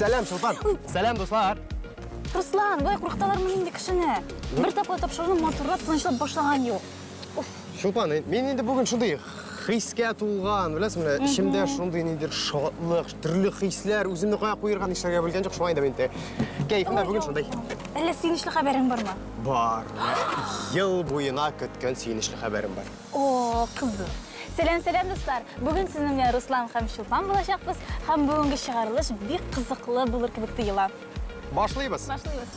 Сәлам, Чулпан. Сәлам, дуслар. Руслан, болай куркыталармы инде кешене? Бер тапкыр тапшыруны матурлап, тынычлап башлаган юк. Чулпан, мин инде бүген шундый хискә тулган, беләсеңме, менә эчемдә шундый ниндидер шатлык, төрле хисләр, үземне кая куерга, нишләргә белгән юк, шулай да мин инде. Кәефем дә бүген шундый. Әллә сөенечле хәбәрең бармы? Бар. Ел буена көткән сөенечле хәбәрем бар. О, кызык. Сәлам, сәлам, дуслар. Бүген сезнең белән Руслан һәм Чулпан булачакбыз, һәм бүгенге чыгарылыш бик кызыклы булыр кебек тоела. Башлыйбыз. Башлыйбыз.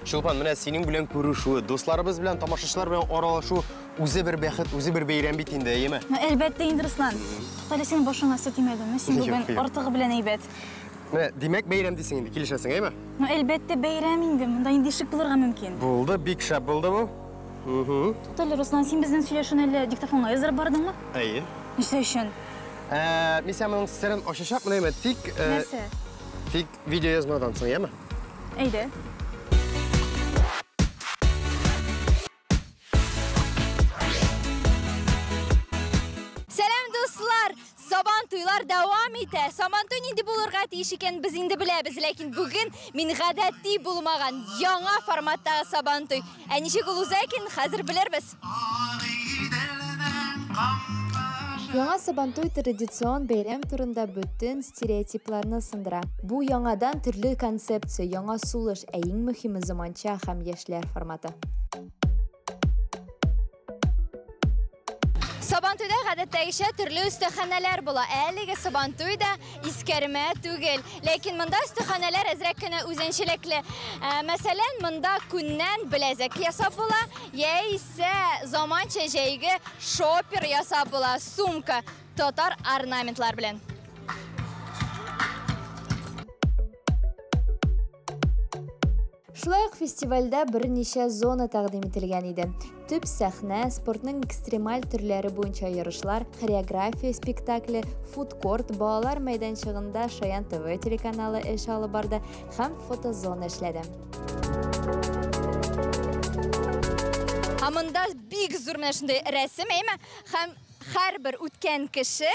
Чулпан, менә синең белән күрешү, дусларыбыз белән, тамашачылар белән аралашу үзе бер бәхет, үзе бер бәйрәм бит инде, әйеме? Ну, әлбәттә инде, Руслан. Туктале, синең башыңа сөт тимәдеме? Син бүген артыгы белән әйбәт. Менә, димәк, бәйрәм дисең инде, килешәсең, әйеме? Ну, әлбәттә, бәйрәм инде. Монда инде ишек булырга мөмкин. Булды, бик шәп булды бу. Туктале, Руслан, син безнең сөйләшүне әллә диктофонга яздырып бардың Әйе. Нәрсә өчен? Мин сиңа моның серен ачачакмын, әйеме? Тик Нәрсә? Тик видеоязмадан соң, әйеме? Әйдә. Сәлам, дуслар! Сабан туйлар дәвам итә. Сабан туй нинди булырга тиеш икән, без инде беләбез, ләкин бүген мин гадәти булмаган яңа форматтагы Сабан туй. Ә ничек ул уза икән, хәзер белербез. Яңа Сабантуй традицион бәйрәм турында бөтен стереотипларны сындыра. Бу яңадан төрле концепция, яңа сулыш, ә иң мөһиме заманча һәм яшьләр форматы. Сабантуйда гадәттәгечә төрле остаханәләр була. Әлеге Сабантуй да искәрмә түгел. Ләкин монда остаханәләр әзрәк кенә үзенчәлекле. Мәсәлән, монда күннән беләзек ясап була, яисә заманча җәйге шопер ясап була, сумка татар орнаментлар белән. Шулай ук фестивальдә берничә зона тәкъдим ителгән иде. Төп сәхнә, спортның экстремаль төрләре буенча ярышлар, хореография спектакле, фудкорт, балалар мәйданчыгында Шаян ТВ телеканалы эш алып барды һәм фотозона эшләде. Ә монда бик зур менә шундый рәсем, әйме? Һәм һәрбер үткән кеше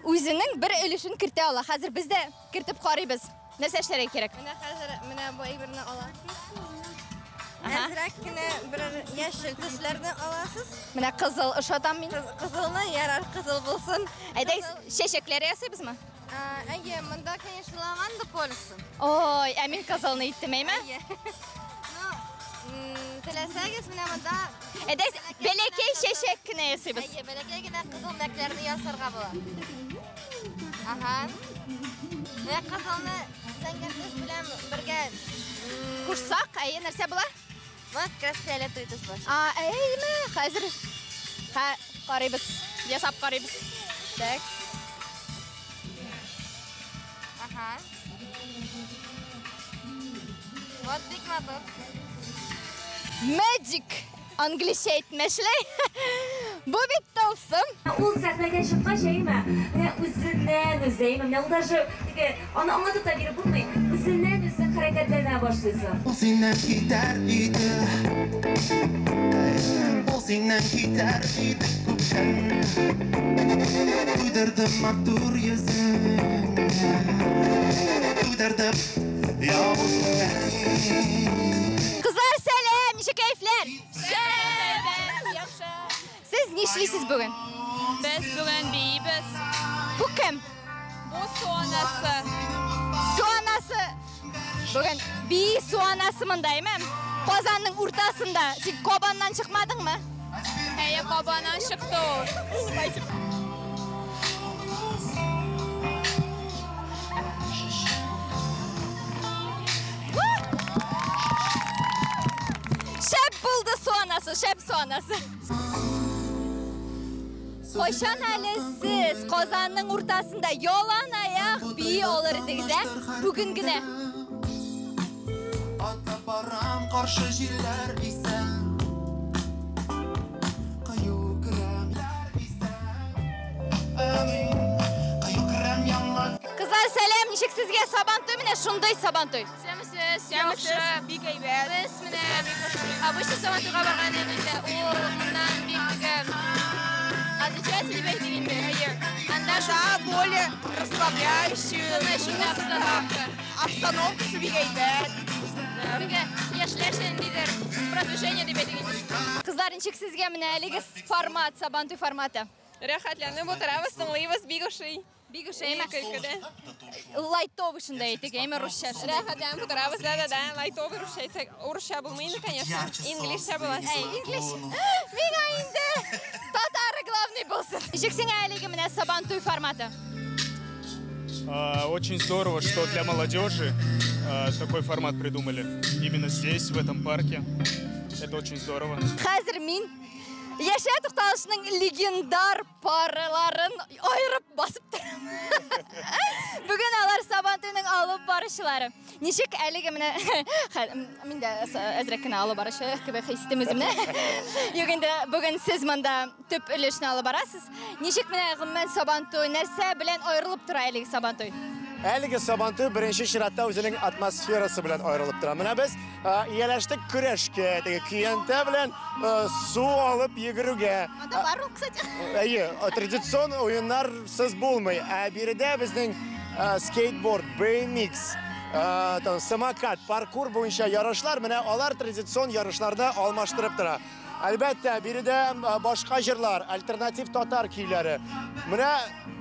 үзенең бер өлешен кертә ала. Хәзер без дә кертеп карыйбыз. Нәрсә эшләргә кирәк? Менә хәзер менә бу әйберне аласыз. Әзрәк кенә берәр яшел төсләрне аласыз. Менә кызыл ошатам мин. Кызылны ярар, кызыл булсын. Әйдә, чәчәкләр ясыйбызмы? Әйе, монда, конечно, лаванда полюсы. Ой, ә мин кызылны иттем, әйме? Әйе. Ну, теләсәгез, менә монда Әйдә, бәләкәй чәчәк кенә ясыйбыз. Әйе, бәләкәй генә кызыл мәкләрне ясарга була. Ага. Менә кызылны зәңгәр төс белән бергә кушсак, әйе, нәрсә була? Вот как раз фиолетовый төс бар. А, әйме, хәзер карыйбыз, ясап карыйбыз. Так. Ага. Вот бик матур. Magic англичә әйтмәшләй. Бу бит тылсым. Ул сәхнәгә чыккач, әйме, менә үзеннән үзе, әйме, менә ул даже теге, аны аңлатып та биреп булмый. Үзеннән үзе хәрәкәтләнә башлыйсың. Ул синнән китәр иде. Ул синнән китәр иде күптән. Туйдырды матур йөзең. Туйдырды явыз сүзләрең. Кызлар, сәлам, ничек кәефләр? Яхшы. Сез нишлисез бүген? Без бүген биибез. Бу кем? Бу су анасы. Су анасы. Бүген бии су анасы монда, әйме? Казанның уртасында. Син Кабаннан чыкмадыңмы? Әйе, Кабаннан чыкты ул. Шәп булды су анасы, шәп су анасы. Кайчан әле сез Казанның уртасында ялан аяк бии алыр идегез, ә? Бүген генә. Атлап барам каршы җилләр исә. Кыю керәмнәр исә. Амин. Кыю керәм яңа. Кызлар, сәлам, ничек сезгә Сабантуй? Менә шундый Сабантуй. Сәмсез, Исәнмесез, яхшы. Бик әйбәт. Без менә обычно Сабантуйга барган идек инде. Ул моннан бик теге отличается дип әйтик инде. Әйе. Анда Да, более расслабляющую. Тыныч обстановка. Обстановкасы бик әйбәт. Теге яшьләр ниндидер продвижение дип әйтик инде. Кызлар, ничек сезгә менә әлеге формат, Сабантуй форматы? Рәхәтләнеп утырабыз, тыңлыйбыз, бик ошый. Бик ошый, әйме? Көлке дә. Лайтовый шунда әйтик, әйме, русча шунда. Рәхәтләнеп утырабыз, да-да-да, лайтовый русча әйтсәк, урысча булмый инде, конечно. Инглизчә була. Әй, инглиз. Миңа инде татары главный булсын. Ничек сиңа әлеге менә Сабантуй форматы? Очень здорово, что для молодежи такой формат придумали. Именно здесь, в этом парке. Это очень здорово. Хәзер мин Яшьләр тукталышының легендар параларын айырып басып торам. Бүген алар Сабантуйның алып баручылары. Ничек әлеге менә мин дә әзрәк кенә алып баручы кебек хис иттем үземне. Юк инде бүген сез монда төп өлешне алып барасыз. Ничек менә гомумән Сабантуй нәрсә белән аерылып тора әлеге Сабантуй? Әлеге Сабантуй беренче чиратта үзенең атмосферасы белән аерылып тора. Менә без ияләштек көрәшкә, теге көянтә белән су алып йөгерүгә. Анда бар ул, кстати. Әйе, традицион уеннарсыз булмый. Ә биредә безнең скейтборд, BMX, там, самокат, паркур буенча ярышлар, менә алар традицион ярышларны алмаштырып тора. Әлбәттә, биредә башка җырлар, альтернатив татар көйләре. Менә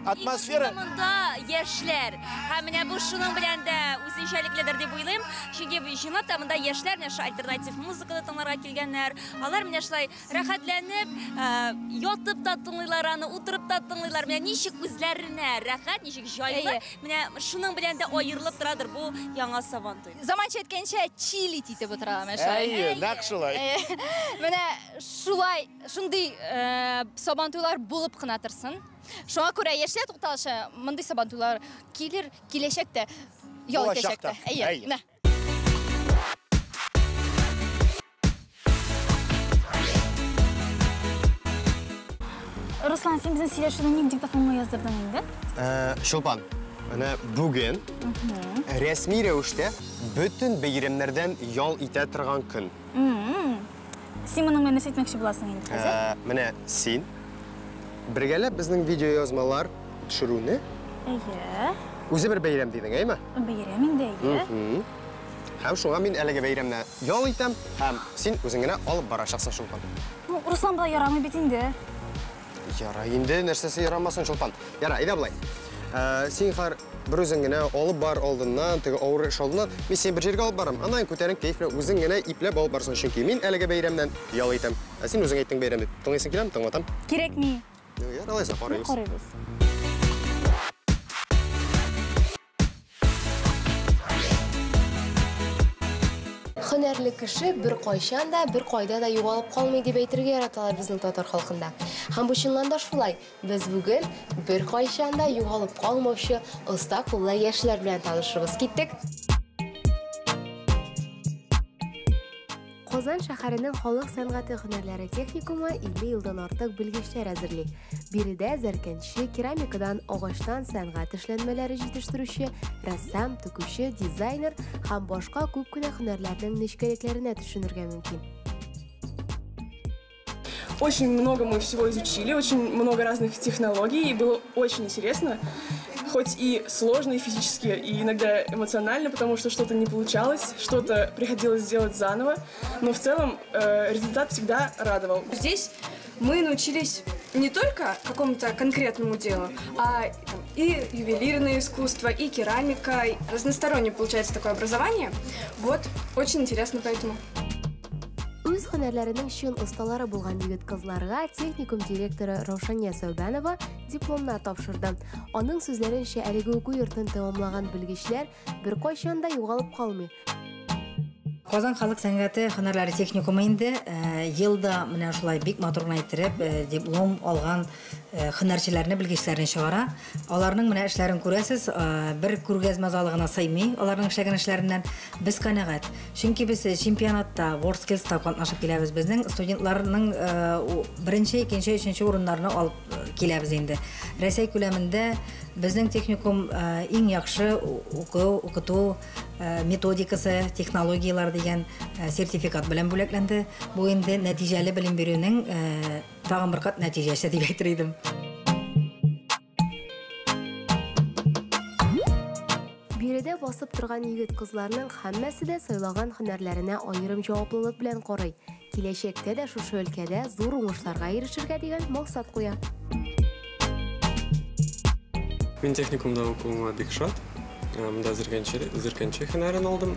атмосфера. Монда яшьләр. Һәм менә бу шуның белән дә үзенчәлекледер дип уйлыйм. Чөнки чынлап та монда яшьләр менә шу альтернатив музыканы тыңларга килгәннәр. Алар менә шулай рәхәтләнеп, ятып та тыңлыйлар аны, утырып та тыңлыйлар. Менә ничек үзләренә рәхәт, ничек җайлы. Менә шуның белән дә аерылып торадыр бу яңа Сабантуй. Заманча әйткәнчә, чилить итеп утыра менә шулай. Әйе, нәкъ шулай. Менә шулай, шундый Сабантуйлар булып кына торсын. Шуңа күрә яшьләр тукталышы мондый Сабантуйлар килер, киләчәктә ял итәчәк тә. Әйе, менә. Руслан, син безнең сөйләшүне ник диктофонга яздырдың инде? Чулпан, менә бүген рәсми рәвештә бөтен бәйрәмнәрдән ял итә торган көн. Син моның белән нәрсә әйтмәкче буласың инде хәзер? Менә син бергәләп безнең видеоязмалар төшерүне. Әйе. Үзе бер бәйрәм дидең, әйме? Бәйрәм инде, әйе. Һәм шуңа мин әлеге бәйрәмне ял итәм, һәм син үзең генә алып барачаксың, Чулпан. Ну, Руслан, болай ярамый бит инде. Ярай инде, нәрсәсе ярамасын, Чулпан. Ярай, әйдә болай. Син хәр бер үзең генә алып бар алдыннан, теге авыр эш алдыннан, мин сине бер җиргә алып барам. Аннан күтәрен кәеф белән үзең генә ипләп алып барсың, чөнки мин әлеге бәйрәмнән ял итәм. Ә син үзең әйттең бәйрәм дип. Тыңлыйсың киләме? Тыңлатам. Кирәкми. Ярар, алайса карыйбыз. Карыйбыз. Һөнәрле кеше бер кайчан да, бер кайда да югалып калмый дип әйтергә яраталар безнең татар халкында. Һәм бу чыннан да шулай. Без бүген бер кайчан да югалып калмаучы оста куллы яшьләр белән танышырбыз. Киттек. Казан шәһәренең халык сәнгате һөнәрләре техникумы 50 елдан артык белгечләр әзерли. Биредә зәркәнче, керамикадан, агачтан сәнгать эшләнмәләре җитештерүче, рәссам, тегүче, дизайнер һәм башка күп кенә һөнәрләрнең нечкәлекләренә төшенергә мөмкин. Очень много мы всего изучили, очень много разных технологий, и было очень интересно, хоть и сложно и физически, и иногда эмоционально, потому что что-то не получалось, что-то приходилось делать заново, но в целом результат всегда радовал. Здесь мы научились не только какому-то конкретному делу, а и ювелирное искусство, и керамика, и разностороннее получается такое образование. Вот, очень интересно поэтому. Үз һөнәрләренең чын осталары булган егет-кызларга техникум директоры Раушания Сәүбәнова дипломнар тапшырды. Аның сүзләренчә, әлеге уку йортын тәмамлаган белгечләр беркайчан да югалып калмый. Казан халык сәнгате һөнәрләре техникумы инде елда менә шулай бик матур гына иттереп диплом алган һөнәрчеләрне, белгечләрне чыгара. Аларның менә эшләрен күрәсез, бер күргәзмә залы гына сыймый аларның эшләгән эшләреннән. Без канәгать. Чөнки без чемпионатта, WorldSkills'та катнашып киләбез. Безнең студентларның беренче, икенче, өченче урыннарны алып киләбез инде. Рәсәй күләмендә безнең техникум иң яхшы уку, укыту методикасы, технологияләр дигән сертификат белән бүләкләнде. Бу инде нәтиҗәле белем бирүнең тагын бер кат нәтиҗәсе дип әйтер идем. Биредә басып торган егет-кызларның һәммәсе дә сайлаган һөнәрләренә аерым җаваплылык белән карый. Киләчәктә дә шушы өлкәдә зур уңышларга ирешергә дигән максат куя. Мин техникумда укуыма бик шат. Монда зиркәнче һөнәрен алдым.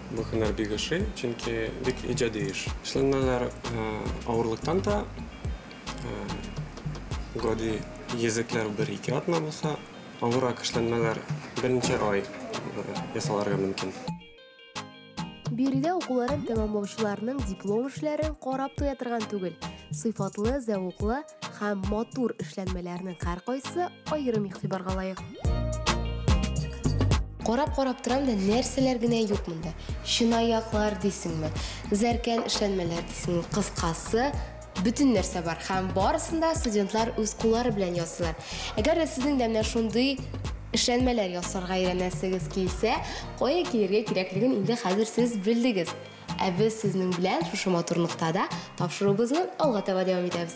Бу һөнәр бик ошый, чөнки бик иҗади эш. Эшләнмәләр авырлыктан да гади йөзекләр бер-ике атна булса, авыррак эшләнмәләр берничә ай ясаларга мөмкин. Биредә укуларын тәмамлаучыларның диплом эшләрен карап туя торган түгел. Сыйфатлы, зәвыклы һәм матур эшләнмәләрнең һәркайсы аерым игътибарга лаек. Карап-карап торам да, нәрсәләр генә юк монда. Чынаяклар дисеңме, зәркән эшләнмәләр дисеңме, кыскасы, бөтен нәрсә бар. Һәм барысын да студентлар үз куллары белән ясыйлар. Әгәр дә сезнең дә менә шундый эшләнмәләр ясарга өйрәнәсегез килсә, кая килергә кирәклеген инде хәзер сез белдегез. Ә без сезнең белән шушы матур ноктада тапшыруыбызны алга таба дәвам итәбез.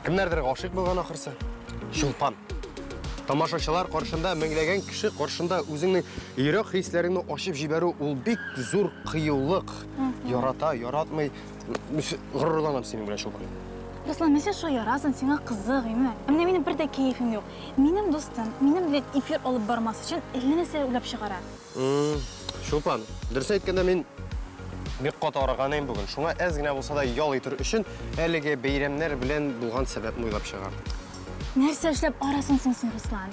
Кемнәрдер гашыйк булган ахырсы? Чулпан. Тамашачылар каршында, меңләгән кеше каршында үзеңнең йөрәк хисләреңне ачып җибәрү ул бик зур кыюлык. Ярата, яратмый. Горурланам синең белән, Чулпан. Руслан, мен син шаярасың, сиңа кызык, әйме? Ә менә минем бер дә кәефем юк. Минем дустым, минем белән эфир алып бармас өчен әллә нәрсә уйлап чыгара. Чулпан, дөрес әйткәндә мин бик каты арыган идем бүген. Шуңа әз генә булса да ял итер өчен әлеге бәйрәмнәр белән булган сәбәпне уйлап чыгардым. Нәрсә эшләп арасың соң син, Руслан?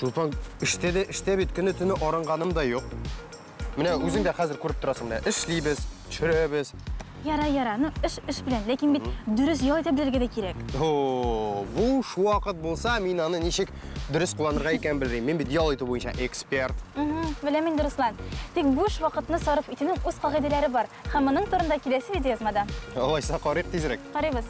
Чулпан, эштә дә, эштә бит көне-төне арынганым да юк. Менә үзең дә хәзер күреп торасың, менә эшлибез, төшерәбез. Яра, яра, ну эш эш белән, ләкин бит дөрес ял итә белергә дә кирәк. О, бу шу вакыт булса, мин аны ничек дөрес кулланырга икәнен белмим. Мин бит ял итү буенча эксперт. Беләм инде, Руслан. Тик буш вакытны сарыф итүнең үз кагыйдәләре бар. Һәм моның турында киләсе видеоязмада. Алайса карыйк тизрәк. Карыйбыз.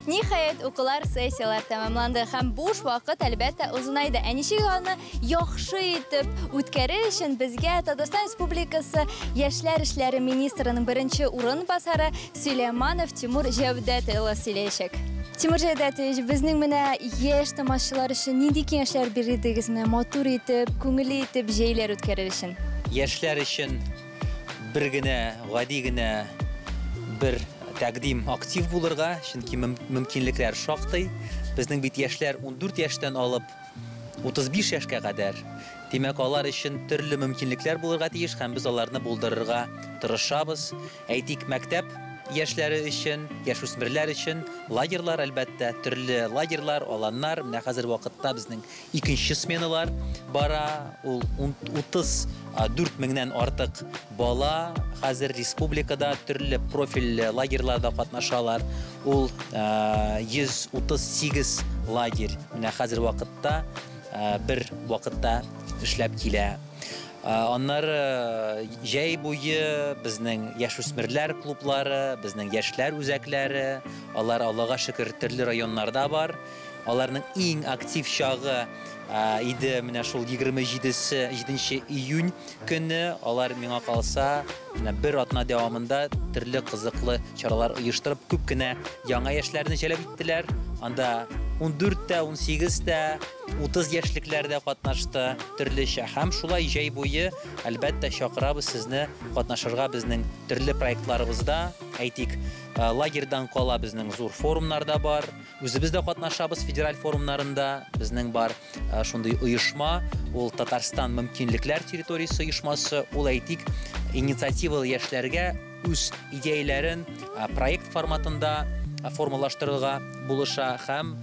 Ниһаять, укулар, сессияләр тәмамланды һәм буш вакыт, әлбәттә, озынайды. Ә ничек аны яхшы итеп үткәрер өчен безгә Татарстан Республикасы Яшьләр эшләре министрының беренче урынбасары Сөләйманов Тимур Җәүдәт улы сөйләячәк. Тимур Җәүдәтович, безнең менә яшь тамашачылар өчен нинди киңәшләр бирер идегез, менә матур итеп, күңелле итеп җәйләр үткәрер өчен? Яшьләр өчен бер генә, гади генә бер тәкъдим: актив булырга, чөнки мөмкинлекләр шактый. Безнең бит яшьләр 14 яшьтән алып 35 яшькә кадәр. Димәк, алар өчен төрле мөмкинлекләр булырга тиеш һәм без аларны булдырырга тырышабыз. Әйтик, мәктәп яшьләре өчен, яшүсмерләр өчен лагерьлар, әлбәттә, төрле лагерьлар, аланнар. Менә хәзер вакытта безнең икенче сменалар бара. Ул 34 меңнән артык бала хәзер республикада төрле профильле лагерьларда катнашалар. Ул 138 лагерь менә хәзер вакытта бер вакытта эшләп килә. Аннары җәй буе безнең яшүсмерләр клублары, безнең яшьләр үзәкләре, алар, Аллага шөкер, төрле районнарда бар. Аларның иң актив чагы иде менә шул 27 июнь көне. Алар, миңа калса, менә бер атна дәвамында төрле кызыклы чаралар оештырып, күп кенә яңа яшьләрне җәлеп иттеләр. Анда 14 тә, 18 тә, 30 яшьлекләр дә катнашты төрлечә. Һәм шулай җәй буе, әлбәттә, чакырабыз сезне катнашырга безнең төрле проектларыбызда. Әйтик, лагерьдан кала безнең зур форумнар да бар. Үзебез дә катнашабыз федераль форумнарында. Безнең бар шундый оешма, ул Татарстан мөмкинлекләр территориясе оешмасы. Ул, әйтик, инициативалы яшьләргә үз идеяләрен проект форматында формалаштырырга булыша һәм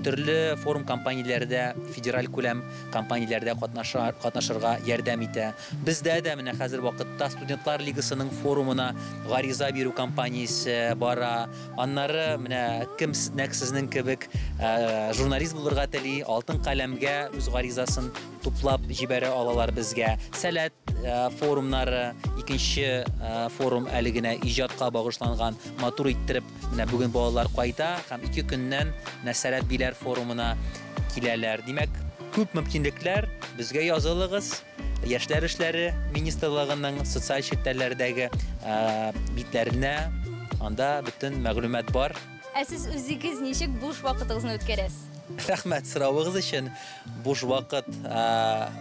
төрле форум компанияләрдә, федераль күләм компанияләрдә катнашырга ярдәм итә. Бездә дә менә хәзер вакытта студентлар лигасының форумына гариза бирү кампаниясе бара. Аннары менә кем нәкъ сезнең кебек журналист булырга тели, Алтын каләмгә үз гаризасын туплап җибәрә алалар безгә. Сәләт форумнары, икенче форум әле генә иҗатка багышланган, матур иттереп менә бүген балалар кайта һәм 2 көннән менә Сәләт Биләр форумына киләләр. Димәк, күп мөмкинлекләр, безгә язылыгыз. Яшьләр эшләре министрлыгының социаль челтәрләрдәге битләренә, анда бөтен мәгълүмат бар. Ә сез үзегез ничек буш вакытыгызны үткәрәсез? Рәхмәт соравыгыз өчен. Буш вакыт,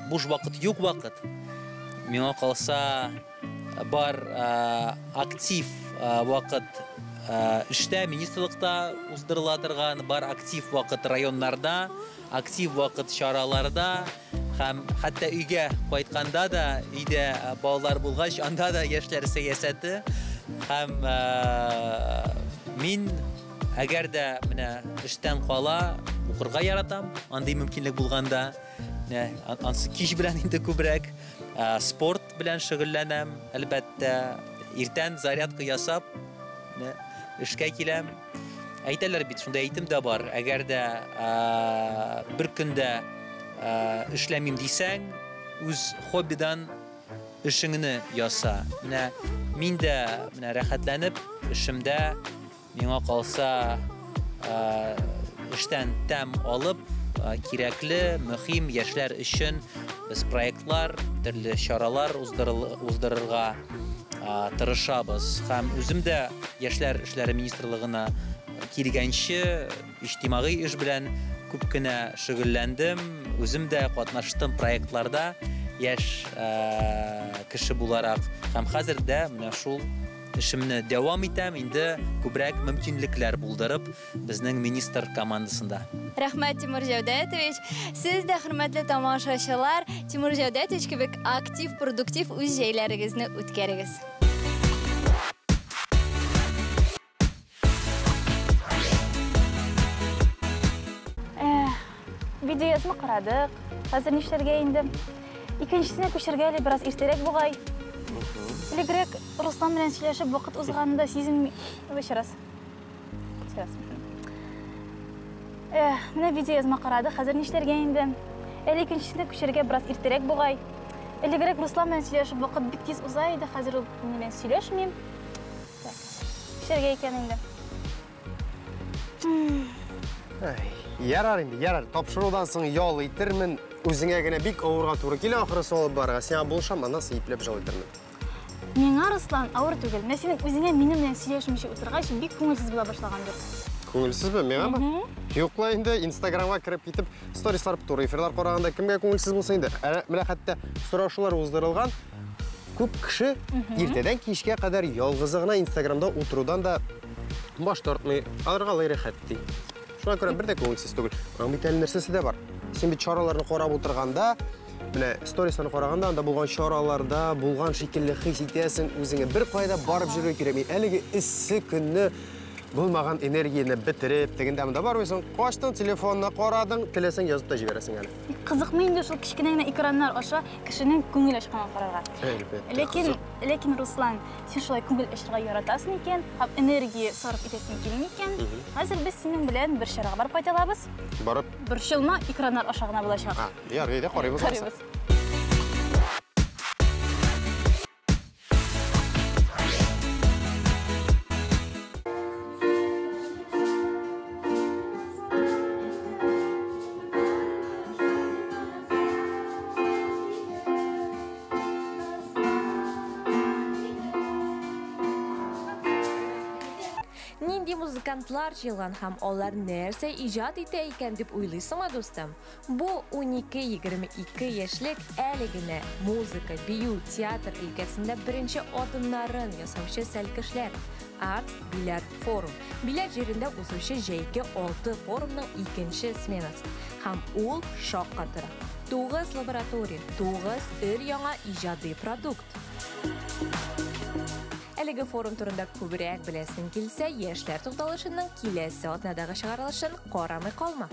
буш вакыт юк вакыт. Миңа калса, бар актив вакыт эштә, министрлыкта уздырыла торган, бар актив вакыт районнарда, актив вакыт чараларда һәм хәтта өйгә кайтканда да, өйдә балалар булгач, анда да яшьләр сәясәте. Һәм мин әгәр дә менә эштән кала укырга яратам, андый мөмкинлек булганда, менә ансы кич белән инде күбрәк спорт белән шөгыльләнәм, әлбәттә, иртән зарядка ясап, менә эшкә киләм. Әйтәләр бит, шундай әйтем дә бар, әгәр дә бер көндә эшләмим дисәң, үз хоббидан эшеңне яса. Менә мин дә менә рәхәтләнеп эшемдә, миңа калса, эштән тәм алып, кирәкле, мөһим яшьләр өчен без проектлар, төрле чаралар уздырырга тырышабыз. Һәм үзем дә Яшьләр эшләре министрлыгына килгәнче иҗтимагый эш белән күп кенә шөгыльләндем. Үзем дә катнаштым проектларда яшь кеше буларак. Һәм хәзер дә менә шул эшемне дәвам итәм, инде күбрәк мөмкинлекләр булдырып безнең министр командасында. Рәхмәт, Тимур Җәүдәтович. Сез дә, хөрмәтле тамашачылар, Тимур Җәүдәтович кебек актив, продуктив үз җәйләрегезне үткәрегез. Видеоязма карадык. Хәзер нишләргә инде? Икенчесенә күчәргә әле бераз иртәрәк бугай. Элегрәк Руслан белән сөйләшеп вакыт узганын да сизенми. Еще раз. Сейчас. Менә видеоязма карадык. Хәзер нишләргә инде? Әле икенчесенә күчәргә бераз иртәрәк бугай. Элегрәк Руслан белән сөйләшеп вакыт бик тиз уза иде. Хәзер ул минем белән сөйләшми. Так. Нишләргә икән инде? Ярар инде, ярар. Тапшырудан соң ял итермен. Үзеңә генә бик авырга туры килә, ахрысы алып барырга. Сиңа булышам, аннан соң ипләп ял итермен. Миңа, Руслан, авыр түгел. Менә синең үзеңә минем белән сөйләшмичә утыргач, бик күңелсез була башлагандыр. Күңелсезме? Миңамы? Юк ла инде, Инстаграмга кереп китеп, сторислар, туры эфирлар караганда кемгә күңелсез булса инде. Ә менә хәтта сорашулар уздырылган. Күп кеше иртәдән кичкә кадәр ялгызы гына Инстаграмда утырудан да баш тартмый. Аларга алай рәхәт ди. Шуңа күрә бер дә күңелсез түгел. Аның бит әле нәрсәсе дә бар. Син бит чараларны карап утырганда, менә сторисларны караганда, анда булган чараларда булган шикелле хис итәсең үзеңне. Бер кайда барып йөрергә кирәкми. Әлеге эссе көнне булмаган энергияне бетереп, тегендә монда бармыйсың, качтың, телефонны карадың, теләсәң язып та җибәрәсең әле. Кызыкмы инде шул кечкенә генә экраннар аша кешенең күңел ачканын карарга? Әлбәттә, Ләкин, кызык. ләкин, Руслан, син шулай күңел ачырга яратасың икән, һәм энергия сарыф итәсең килми икән, хәзер без синең белән бер чарага барып кайта алабыз. Барып. Борчылма, экраннар аша гына булачак. А, ярый, әйдә, карыйбыз алайса. Карыйбыз. Нинди музыкантлар җыелган һәм алар нәрсә иҗат итә икән дип уйлыйсыңмы, дустым? Бу 12-22 яшьлек әле генә музыка, бию, театр өлкәсендә беренче адымнарын ясаучы сәлкешләр. Арт Биләр форум. Биләр җирендә узучы җәйге 6 форумның икенче сменасы. Һәм ул шаккатыра. 9 лаборатория, 9 өр яңа иҗади продукт. Әлеге форум турында күбрәк беләсең килсә, яшьләр тукталышының киләсе атнадагы чыгарылышын карамый калма.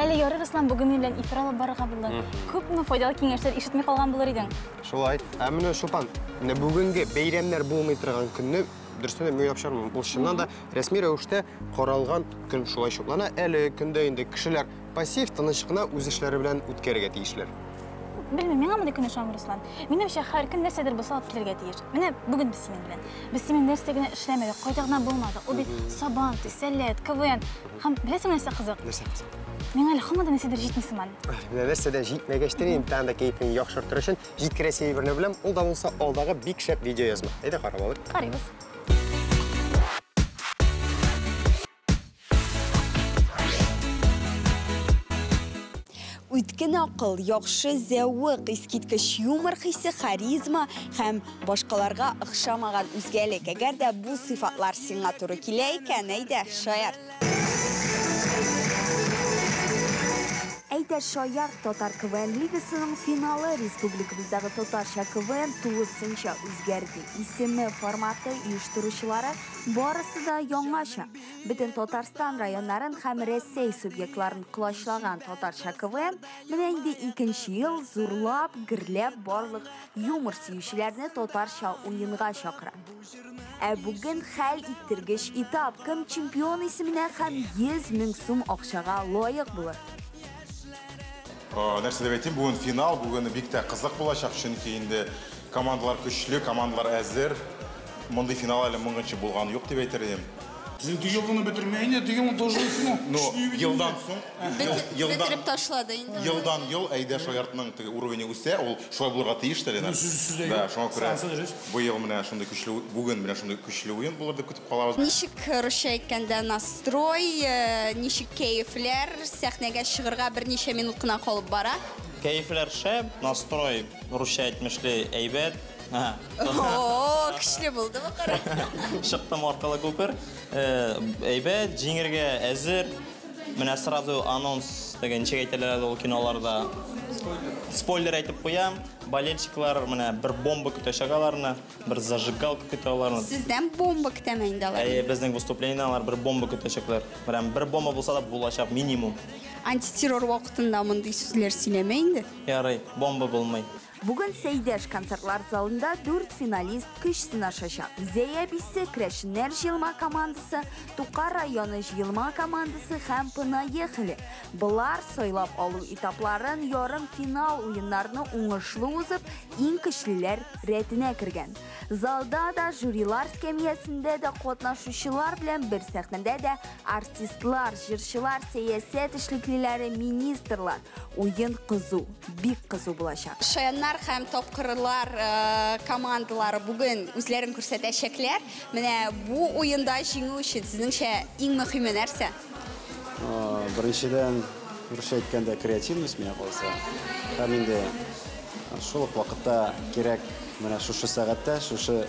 Әле ярый, Руслан, бүген минем белән эфир алып барырга булдың. Күпме файдалы киңәшләр ишетми калган булыр идең. Шулай. Ә менә Чулпан, менә бүгенге бәйрәмнәр булмый торган көнне дөрестән дә мин уйлап чыгармыйм. Ул чыннан да рәсми рәвештә каралган көн шулай чуклана. Әле көндә инде кешеләр пассив, тыныч кына үз эшләре белән үткәрергә тиешләр. Белмим, миңа мондый көн ошамый, Руслан. Минемчә, һәр көн нәрсәдер булса алып килергә тиеш. Менә бүген без синең белән. Без синең нәрсә генә эшләмәдек, кайда гына булмадык. Ул бит Сабан, Сәләт, КВН. Һәм беләсеңме нәрсә кызык? Нәрсә кызык? Миңа әле һаман да нәрсәдер җитми сыман. Менә нәрсә дә җитмәгәч тә инде тагын да кәефеңне яхшыртыр өчен җиткерәсе әйберне беләм. Ул да булса алдагы бик шәп видеоязма. Әйдә карап алыйк. Карыйбыз. Үткен акыл, яхшы зәвык, искиткеч юмор хисе, харизма һәм башкаларга охшамаган үзгәлек. Әгәр дә бу сыйфатлар сиңа туры килә икән, әйдә, шаярт. Әйдә, шаярт татар КВН лигасының финалы республикабыздагы татарча КВН тулысынча үзгәрде. Исеме, форматы, оештыручылары барысы да яңача. Бөтен Татарстан районнарын һәм Рәсәй субъектларын колачлаган татарча КВН менә инде икенче ел зурлап, гөрләп барлык юмор сөючеләрне татарча уенга чакыра. Ә бүген хәл иттергеч этап кем чемпион исеменә һәм 100 мең сум акчага лаек булыр. Нәрсә дип әйтим, бүген финал, бүген бик тә кызык булачак, чөнки инде командалар көчле, командалар әзер. Мондый финал әле моңынчы булган юк дип әйтер идем. Син теге елны бетермәй инде, теге елны тоже финал. Но елдан соң, елдан Бетереп ташлады инде. Елдан ел әйдә шаяртның теге уровене үсә, ул шулай булырга тиеш тә, Ленар. Сүз дә Да, юк. шуңа күрә Сансы дөрес. быел менә шундый көчле, бүген менә шундый көчле уен булыр дип көтеп калабыз. Ничек русча әйткәндә настрой, ничек кәефләр, сәхнәгә чыгырга берничә минут кына калып бара. Кәефләр шәп, настрой русча әйтмешли әйбәт. Ага. О, көчле булды бу кара. Чыктым аркылы күпер. Әйбәт, җиңергә әзер. Менә сразу анонс дигән ничек әйтәләр әле ул киноларда. Спойлер әйтеп куям. Болельщиклар менә бер бомба көтәчәк аларны, бер зажигалка көтә аларны. Сездән бомба көтәме инде алар? Әйе, безнең выступлениедән алар бер бомба көтәчәкләр. Прям бер бомба булса да булачак минимум. Антитеррор вакытында мондый сүзләр сөйләмә инде. Ярый, бомба булмый. Бүген Сәйдәш концертлар залында 4 финалист көч сынашачак. Зәй әбисе, Керәшеннәр җыелма командасы, Тукай районы җыелма командасы һәм Понаехали. Болар сайлап алу этапларын ярым финал уеннарны уңышлы узып, иң көчлеләр рәтенә кергән. Залда да, жюрилар скамьясында да катнашучылар белән бер сәхнәдә дә артистлар, җырчылар, сәясәт эшлеклеләре, министрлар. Уен кызу, бик кызу булачак. Шаяннар һәм тапкырлар командалары бүген үзләрен күрсәтәчәкләр. Менә бу уенда җиңү өчен сезнеңчә иң мөһиме нәрсә? Беренчедән, русча әйткәндә, креативность миңа калса. Һәм инде шул ук вакытта кирәк менә шушы сәгатьтә, шушы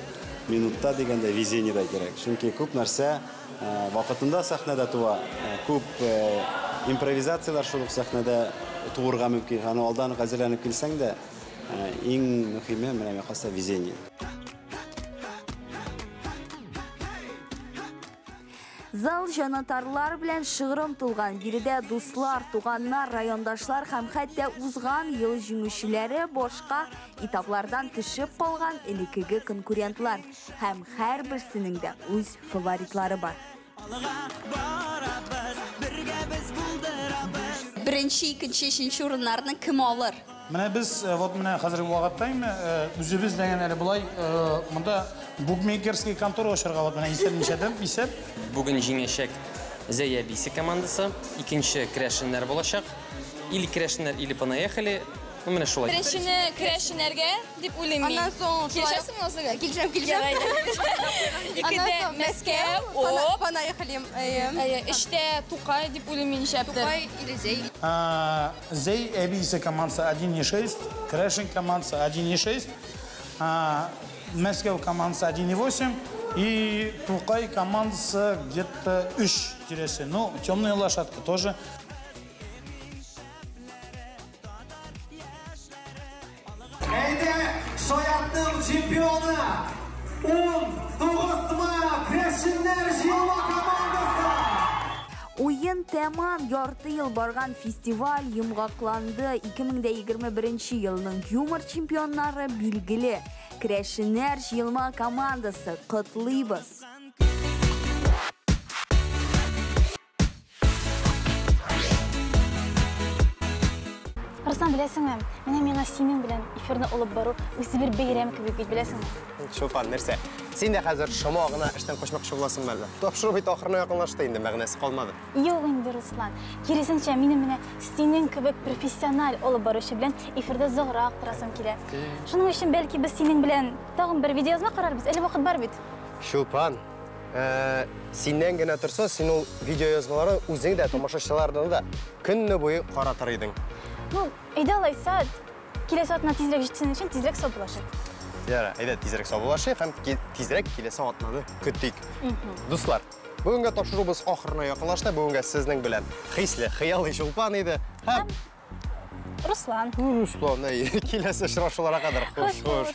минутта дигәндә везение дә кирәк. Чөнки күп нәрсә вакытында сәхнәдә туа, күп импровизацияләр шул ук сәхнәдә туырга мөмкин. Аны алдан ук әзерләнеп килсәң дә, иң мөһиме менә миңа калса везение. Зал җанатарлар белән шыгрым тулган. Биредә дуслар, туганнар, райондашлар һәм хәтта узган ел җиңүчеләре башка этаплардан төшеп калган элеккеге конкурентлар һәм һәрберсенең дә үз фаворитлары бар. Беренче, икенче, өченче урыннарны кем алыр? Менә без, вот менә хәзерге вакытта инде, үзебез дигән әле болай, монда букмекерский контора ачарга вот менә исәп ничәдән исәп. Бүген җиңәчәк Зәй әбисе командасы, икенче керәшеннәр булачак. Или керәшеннәр, или понаехали. Ну, менә шулай. Беренчене керәшеннәргә дип уйлыйм мин. Аннан соң Килешәсеңме Назлыга? Килешәм, килешәм. Икедә Мәскәү, оп. Понаехали. Әйе, өчтә Тукай дип уйлыйм мин ничәптер. Тукай или Зәй. Зәй әбисе командасы 1,6, Крәшен командасы 1,6, Мәскәү командасы 1,8 и Тукай командасы где-то 3 тирәсе. Ну, темная лошадка тоже. Әйдә, Шаятның чемпионы 19 ма Крәшеннәр җыелма командасы! Уен тәмам, ярты ел барган фестиваль йомгакланды. 2021 елның юмор чемпионнары билгеле. Крәшеннәр җыелма командасы, котлыйбыз! Руслан, беләсеңме, менә миңа синең белән эфирны алып бару үзе бер бәйрәм кебек бит, беләсеңме? Чулпан, нәрсә? Син дә хәзер шома гына эштән качмакчы буласыңмы әллә? Тапшыру бит ахырына якынлашты инде, мәгънәсе калмады. Юк инде, Руслан. Киресенчә, минем менә синең кебек профессиональ алып баручы белән эфирда озаграк торасым килә. Шуның өчен бәлки без синең белән тагын бер видеоязма карарбыз, әле вакыт бар бит. Чулпан, синнән генә торса, син ул видеоязмаларны үзең дә, тамашачыларны да көнне буе каратыр идең. Ну, әйдә алайса, киләсе атна тизрәк җитсен өчен тизрәк саубуллашыйк. Яра, әйдә тизрәк саубуллашыйк һәм тизрәк киләсе атнаны көтик. Дуслар, бүгенге тапшыруыбыз ахырына якынлашты. Бүгенгә сезнең белән хисле, хыялый Чулпан иде. Һәм Руслан. Руслан, әй, киләсе очрашуларга кадәр. Хуш, хуш.